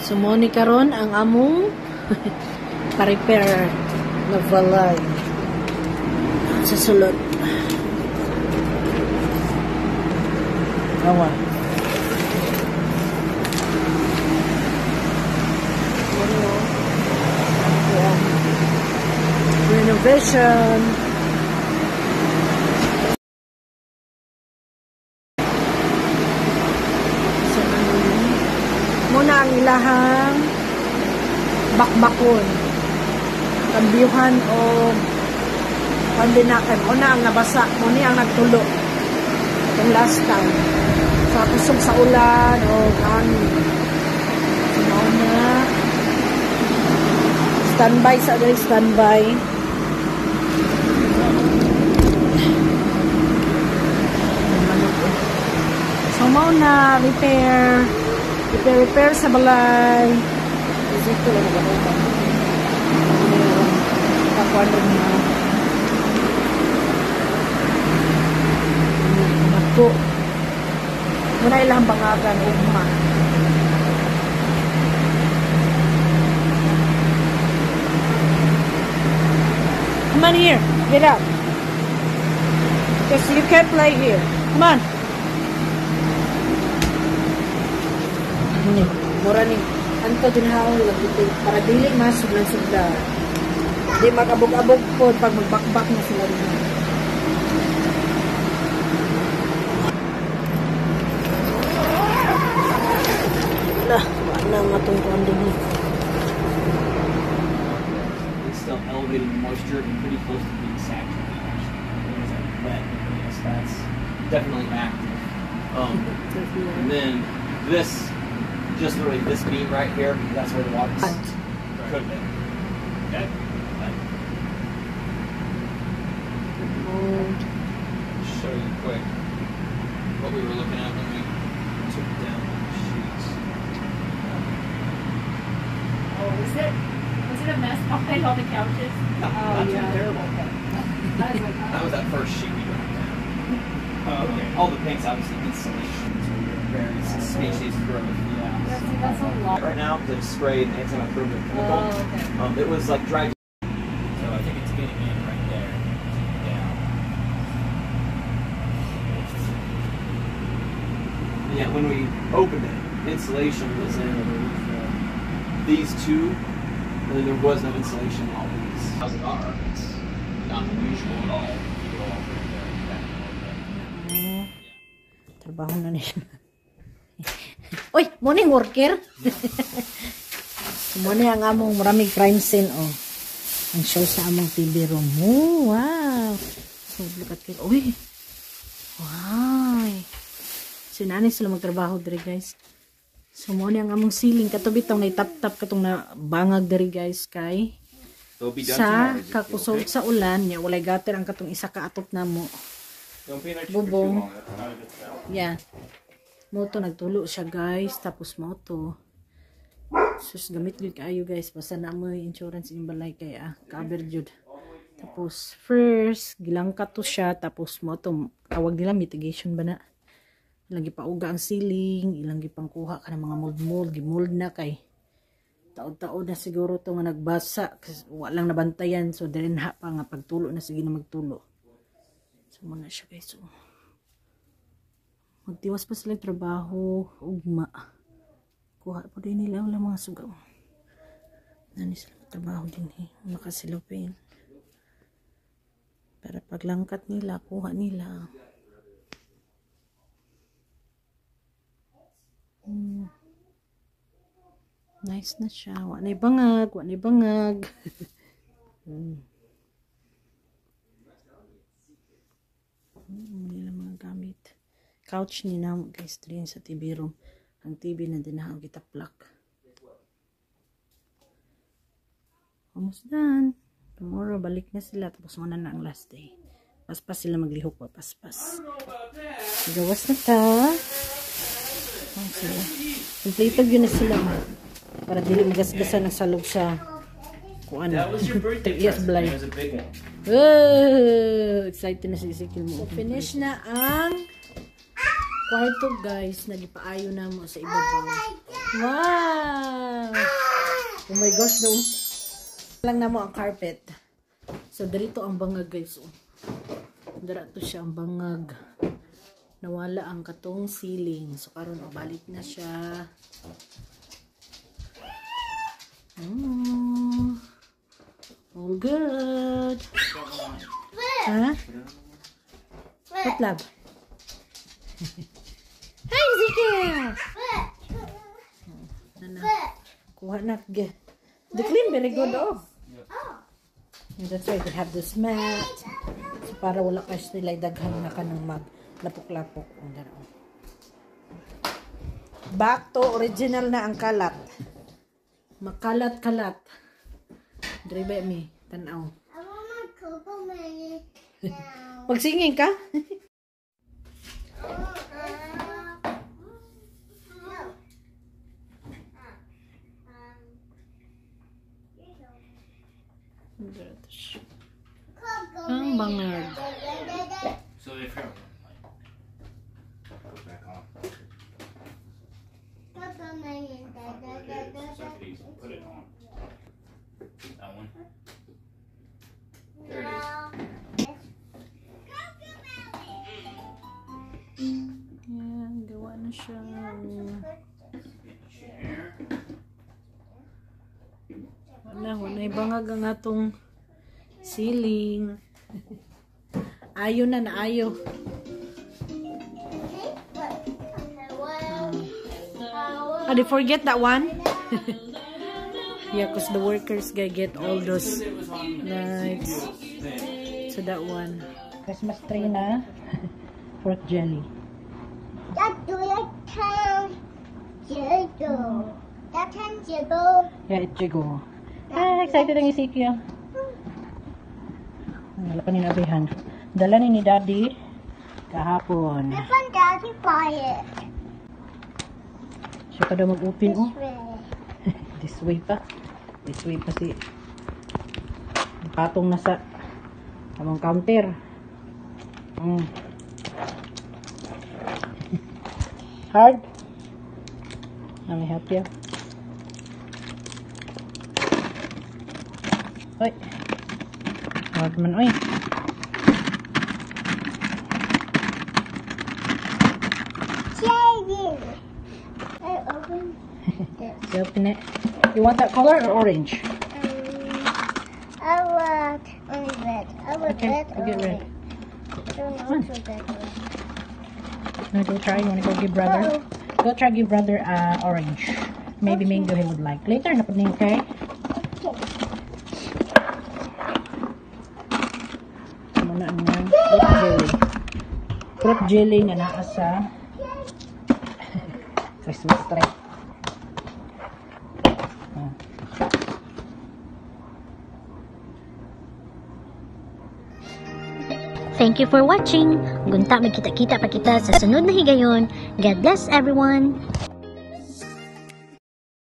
So mo ni karon ang among pa-repair na balay sa sulod. Awa. Renovation. So, muna ang ilahang bakbakon, kambyuhan o pandinakan. Muna ang nabasa, muna ang nagtulo itong last time sa kusog sa ulan o hangin. So, muna standby sa dali, standby. So muna repair, repair, repair sa balay. Ito lang ba? Ako. Muna ilang bangagan ugma. Come on here. Get up. Because you can't play here. Come on. Mura ni anto din haol para dili masuglan-sugla. Di magabog-abog po pag magbakbak na sila rin. Lah, wala nga itong kuwan din eh. It's still elevated in moisture and pretty close to being saturated actually. It's like wet, yes, that's definitely active. And then this, just literally this beam right here, because that's where the water could have been. Okay. Show you quick what we were looking at when we took down the sheets. Oh, was it a mess behind all the couches? No, oh, not yeah. too terrible. I was like, oh. That was that first sheet we dropped down. Oh, okay. All the paint's obviously insulation, so various species growth. Yeah. That's a lot. Right now, because they've sprayed antimicrobial chemical. Oh, okay. It was like dry. So I think it's getting in right there. Down. Yeah, when we opened it, insulation was in these two, and then there was no insulation in all these. Houses are, it's not unusual at all. Trabaho na niya. Oy, morning worker. So, morning ang among maraming crime scene oh. Ang show sa among TV room. Oh, wow. So look at it. Oy. Wow. So nani sila magtrabaho diri guys. So mo ni ang among ceiling kato bitong nay tap-tap katong na bangag diri guys kay sa kakusog sa ulan nya walay gutter ang katong isa ka atop namo. Bubong. Yeah. Moto nagtulo siya guys tapos moto. Sus gamit gyud kaayo guys basta na mo insurance inyong balay kay cover jud. Tapos first gilangkat to siya tapos moto tawag nila mitigation ba na. Ilang gipauga ang ceiling, ilang gipangkuha ka ng mga mold-mold, gimold na kay taod-taod na siguro to nga nagbasa kasi walang nabantayan so dirinha pa nga pagtulo na sige na magtulo. So muna siya guys. So, magtiwas pa sila trabaho, ugma. Kuha po din nila wala mga sugaw. Nani sila magtrabaho din eh, makasilupin. Para paglangkat nila, kuha nila. Nice na siya. Wa na'y bangag, wa na'y bangag. Nila mga gamit. Couch ni na guys din sa TV room. Ang TV na din na ang gitaplak. Almost done. Tomorrow balik na sila tapos muna na ang last day. Paspas sila maglihok pa paspas. Gawas na ta. Oh, sila. Kompleto yun na sila. Para dili magasgasan ang salog sa kuan. That was your birthday Yes, present. Blay. It was a big one. Oh, excited na si Ezekiel mo. So, finish na ang kwarto guys. Nagipaayo na mo sa ibabaw. Wow! Oh my gosh, no. Lang namo ang carpet. So, dirito ang bangag, guys. Oh. Dira to siya ang bangag. Nawala ang katong ceiling. So, karon oh, balik na siya. Oh. All good. Huh? What, love? Hi, Ezekiel! Ano? Kuha na. The clean very good, oh. And that's why they have this mat. So, para wala kasi nila daghan na kanang mag lapok-lapok. Oh, dara, oh. Back to original na ang kalat. Makalat-kalat. Dribe mi, tanaw. I want my Cocomelon now. Magsinging ka? No. Dara to siya. Cocomelon. Ang bangag. So if you like, go back on. Cocomelon. Da, da, da, da, So I da. could easily put it on. That one. There it is. No. Cocomelon. Yan, gawa na siya. Chair. Wala, wala bangag ang atong ceiling. Ayo na, naayo. Okay, look. Hello. Hello. Ah, they forget that one? Yeah, 'cause the workers gonna get all those It was on lights. thing. So that one. Christmas tree na. Fruit jelly. That do it can jiggle. That can jiggle. Yeah, it jiggle. Ah, excited ang Ezekiel. Wala pa ni nabihan. Dala ni Daddy kahapon. This one Daddy buy it. Siya ka daw mag-open, oh. This way. This way pa. This way pa si patong na sa among counter. Hard? Let me help you. Oy. Hard man, oy. Jelly. I open this. You open it. You want that color or orange? I want only red. I want Okay, red. I'll get red. I don't know what red one. Wanna go try? You wanna go give brother? Uh-oh. Go try give brother orange. Maybe mango he would like. Later na pud ni, okay? Okay. Muna ang fruit jelly. Fruit jelly nga naa sa Christmas tree. Ah. Thank you for watching. Gunta magkita-kita pa kita sa sunod na higayon. God bless everyone.